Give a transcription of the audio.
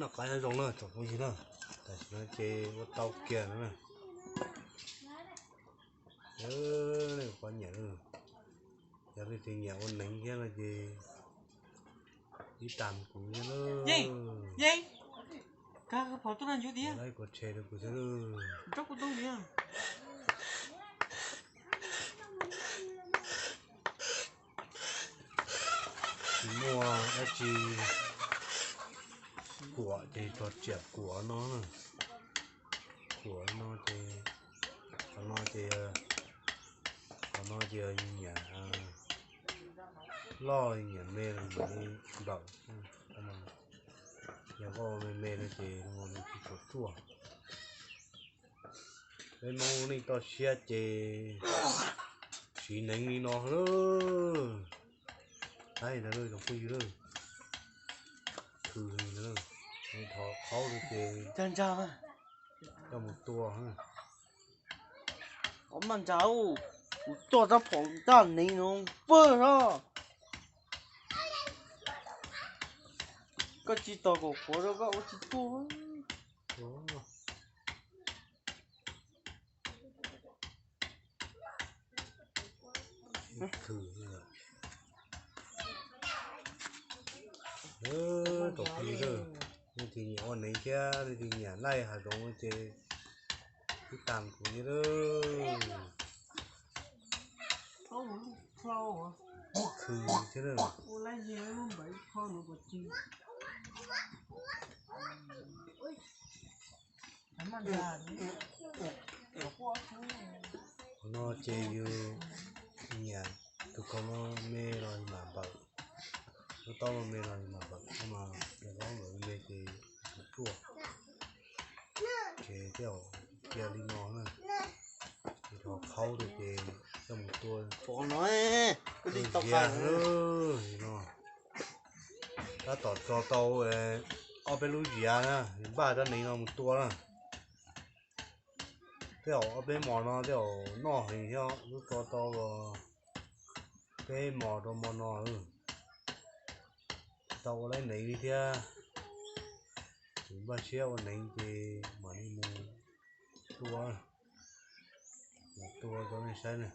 Noj qab nyob zoo na tsoom phooj ywg na, tam sim no ces ua tau kiag no na. Nej pom nyiam, yog leej twg nyiam ua neev thiab no ces ib tag kuv thiab na. Yeej, yeej, kag pom tuaj nag ncuv tiag. Laib kuv tshe rau kuv thiab na. Tsis muaj dab tsi, kuam ces tso tsiam kuam no, kuam no ces, qhov no ces, qhov no ces yus nyiam loj nyiam me los mam li nplawm. Yog koj ua me me no ces nws tsis tshua ruaj. Peb Hmoob nej toj siab ces siv neev li no lawm. Saib ntawd lawm tsoom phooj ywg lawm, khw li ntawd lawm, thov qhaub rau ces coj mus tua. Ob maj ntsa, kuv coj rab phom ntaj neev no pawg no. Koj tsis tos kom qhuav rau koj ua tsis tuaj. Tsoom phooj ywg, leej twg nyiam ua neev thiab leej twg nyiam laij hav zoov ces ib tag kuv li lawm. Khw thiab na. Qhov no ces yus nyiam tus kaus no me los yus mam nplawm, lub taub no me los yus mam nplawm, mas yog lub nplawm me ces yus tuaj. Ces tej zaum cia li no na, ces rho qhaub rau ces coj mus tua. Pom no, ziav no. Tab tom tso tau ob peb lub ziav na, npaj rab neev no mus tua na. Tej zaum ob peb hmos no tej zaum noj heev thiab, twb tso tau peb hmos rau hmo no. Tau ua laib neev li thiab, tus npaj siab ua neev ces mam li mus tua, mus tua rau nej saib na.